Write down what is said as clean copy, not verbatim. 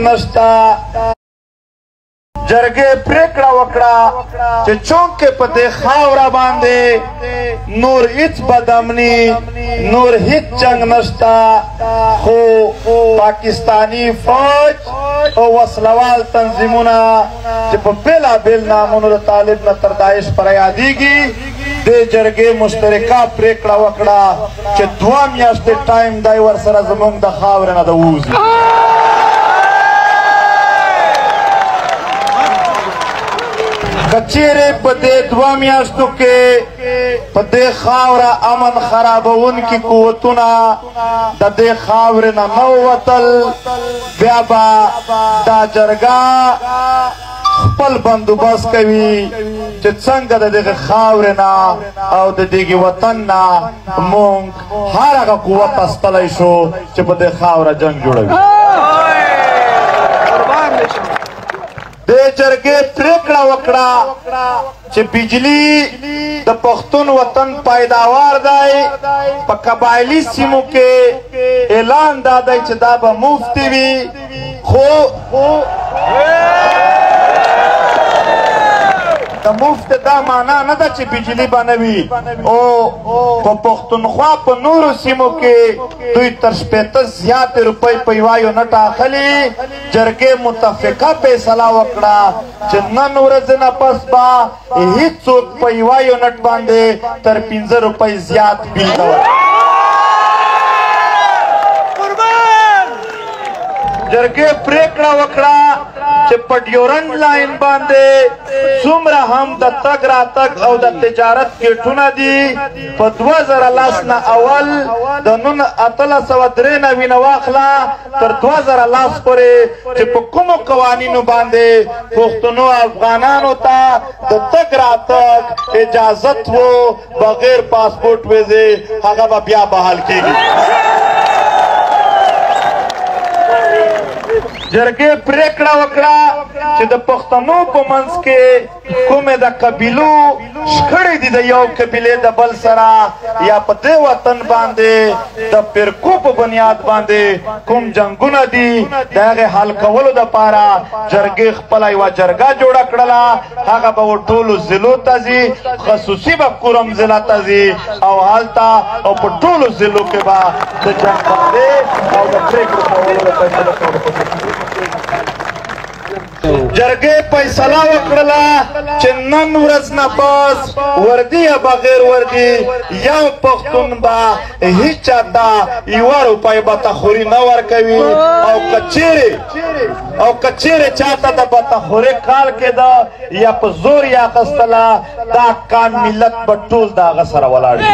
نشته. جرګې پرېکړه وکړه چې چونکې په دې خاوره باندې نور هیڅ بدامني، نور هیڅ جنګ نشته، خو پاکستانی فوج او وسلوال تنظیمونه چې په بېلابېل نامونو د طالب نه تر داعش پر یادېږي، دې جرګې مشترکه پرېکړه وکړه چې 2 میاشتې ټایم دی ورسره زموږ د خاورې نه د ووځي. که چیرې په دې 2 میاشتو کې په دې خاوره امن خرابوونکي قوتونه د دې خاورې نه نه ووتل، بیا به دا جرګه خپل بندوبست کوي چې څنګه د دغې خاورې نه او د دغې وطن نه موږ هر هغه قوت استلی شو چې په دې خاوره جنګ جوړوي. دې جرګې پرېکړه وکړه چې بجلی د پښتون وطن پیداوار دی، په قبایلي سیمو کې اعلان دا دی چې دا به مفتي وي، خو د مفت دا معنا نه ده چې بجلی به نه وي. او په پښتونخوا په نورو سیمو کې دوی تر 60 زیاتې روپۍ په یوه یونټ اخلي. جرګې متفقه فیصله وکړه چې نن ورځ نه پس به هیڅوک په یوه یونټ باندې تر 5 روپۍ زیات بیل نه ورکوي. جرګې پرېکړه وکړه چې په ډیورنډ لاین باندې څومره هم د تګ راتګ او د تجارت ګېټونه دي، په 2010 نه اول د نن 1893 نه واخله تر 2010 پورې چې په کومو قوانینو باندې پښتنو افغانانو ته د تګ راتګ اجازت وو بغیر پاسپورټ ویزې، هغه به بیا بحال کېږي. جرګې پرېکړه وکړه چې د پښتنو په منځ کې کومې د قبیلو شخړې دي د یو قبیلې د بل سره، یا په دې وطن باندې د فرقو په بنیاد باندې کوم جنګونه دي، د هغې حل کولو دپاره جرګې خپله یوه جرګه جوړه کړله. هغه به ټولو ضلعو ته ځي، خصوصي به کورم ضلع ته ځي، او هلته او په ټولو ضلعو کې به د جنګ باندې او د پرېکړو کولو د فیصلو کولو. جرګې فیصله وکړله چې نن ورځ نه پس وردي یا بغیر وردي یو پښتون به هیچا ته یوه روپۍ بتخوري نه ورکوي، او که چیرې چاته د بتخوري کال کېده یا په زور یې اخیستله، دا کام ملت به ټول د هغه سره ولاړ وي.